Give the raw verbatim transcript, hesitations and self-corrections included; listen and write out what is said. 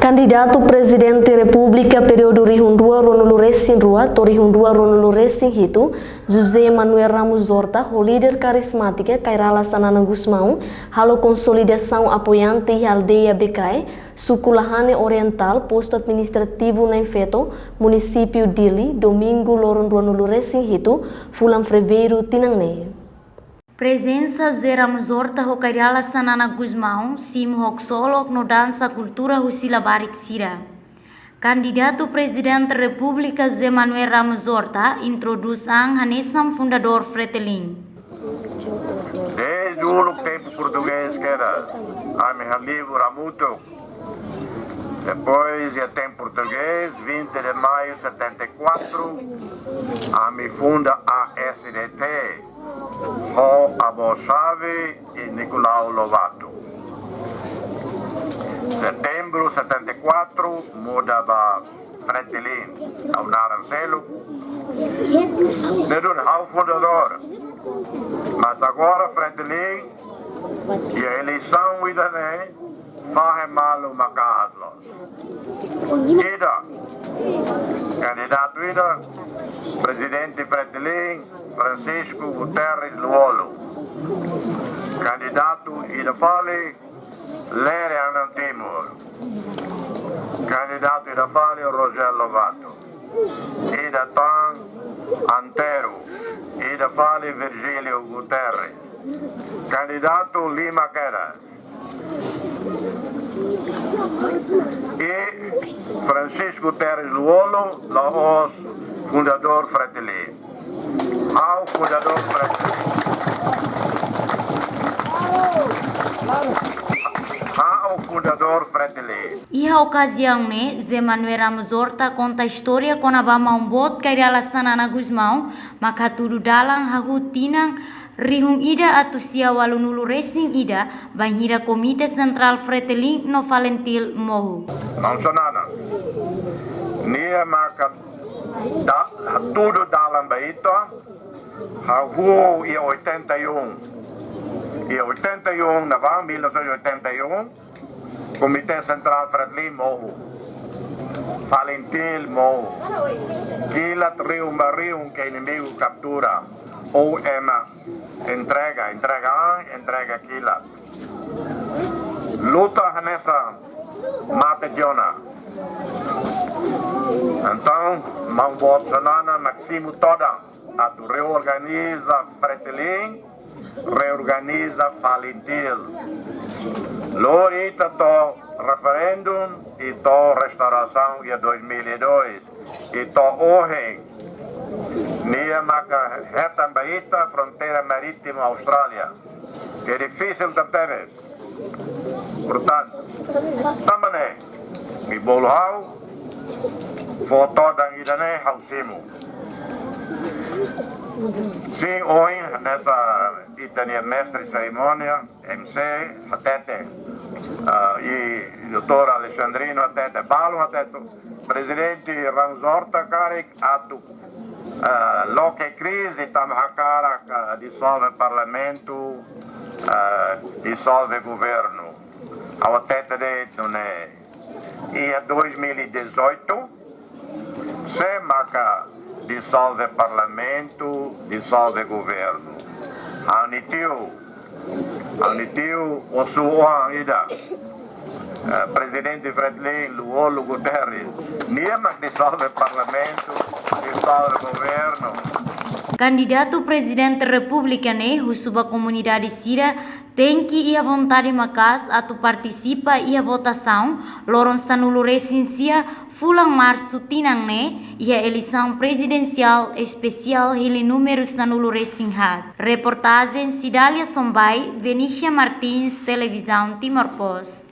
Kandidatu Prezidente Repúblika períodu rihun rua ruanulu resin rua to'o rihun rua ruanulu resin hitu, José Manuel Ramos Horta, ho líder karizmátika Kay Rala Xanana Gusmão, halo konsolidasaun apoiante iha aldeia Becae, suku Lahane Orientál, postu administrativu Nain Feto, munisípiu Dili, domingu loron ruanulu resin hitu, fulan Fevereiru tinan ne'e. Prezensa José Ramos Horta ho Kay Rala Xanana Gusmão, simu haksolok no dansa kultura husi labarik sira. Kandidatu Prezidente Repúblika José Manuel Ramos Horta introdús an hanesan fundadór Fretilin. Desde uluk tempu portugés kedas, ami halibur hamutuk. Depois, iha tempu portugés, vinte de maio setenta e quatro, ami funda A S D T, ho avó Xavi i Nicolau Lobato. Setembru setenta e quatro, muda ba Fretilin, ha'u naran seluk. Ne'e duni ha'u fundadór. Mas agora Fretilin, iha eleisaun ida-ne'e, fahe malu maka'as loos. Ida, kandidatu ida, Prezidente Fretilin, Francisco Guterres Lú-Olo. Kandidatu ida fali, Lere Anan Timur. Kandidatu ida fali, Rogério Lobato. Ida tan Antero. Ida fali, Virgílio Guterres. Kandidatu lima kedas. I Francisco Guterres Lú-Olo, la'ós fundadór Fretilin. Ha'u fundadór Fretilin. Ha'u fundadór Fretilin. Iha okaziaun ne'e, José Manuel Ramos Horta konta istória kona-ba maun boot Kay Rala Xanana Gusmão, mak hatudu dalan hahú tinan rihun ida atus sia ualunulu resin ida, bainhira Komité Sentrál Fretilin no Falintil mohu. Maun Xanana, nia maka da-, hatudu dalan ba ita, hahú iha oitenta e um. Iha oitenta e um, ne'ebá, mil novecentos e oitenta e um, Komité Sentrál Fretilin mohu. Falintil mohu. Kilat Rio Mariun ke inimigu kaptura. Ou ema entrega, entrega an, entrega kilat. Luta hanesan mate tiha ona. Entaun, maun boot Xanana mak simu todan atu reorganiza Fretilin, reorganiza Falintil. Lori ita to'o referendum i to'o restaurasaun iha dois mil e dois. I to'o ohin, nia maka hetan ba ita fronteira marítima Austrália, ke difisil tebetebes. Portantu, tanba ne'e, imi bolu ha'u, fó todan ida-ne'e ha'u simu. Sin, ohin, hanesan ita-nia mestre serimónia, M C, hatete, ah, i doutór Alexandrino hatete, balu hatete, Prezidente Ramos Horta karik atu, ah, loke krize, tanba hakarak, ah, dizolve parlamentu, ah, dizolve governu. Ha'u hatete de'it nune'e, iha dois mil e dezoito, sé maka dizolve parlamentu, dizolve governu? Ha'u-nia tiu, ha'u-nia tiu, osu-oan ida, eh, Prezidente Fretilin, Lú-Olo Guterres, nia mak dizolve parlamentu, dizolve governu. Kandidatu Prezidente Repúblika ne'e husu ba komunidade sira tenke iha vontade maka'as atu partisipa iha votasaun loron sanulu resin sia fulan Marsu tinan ne'e, iha eleisaun prezidensiál espesiál hili númeru sanulu resin haat. Reportajen Cidália Sombai, Venícia Martins, Televizaun Timor Post.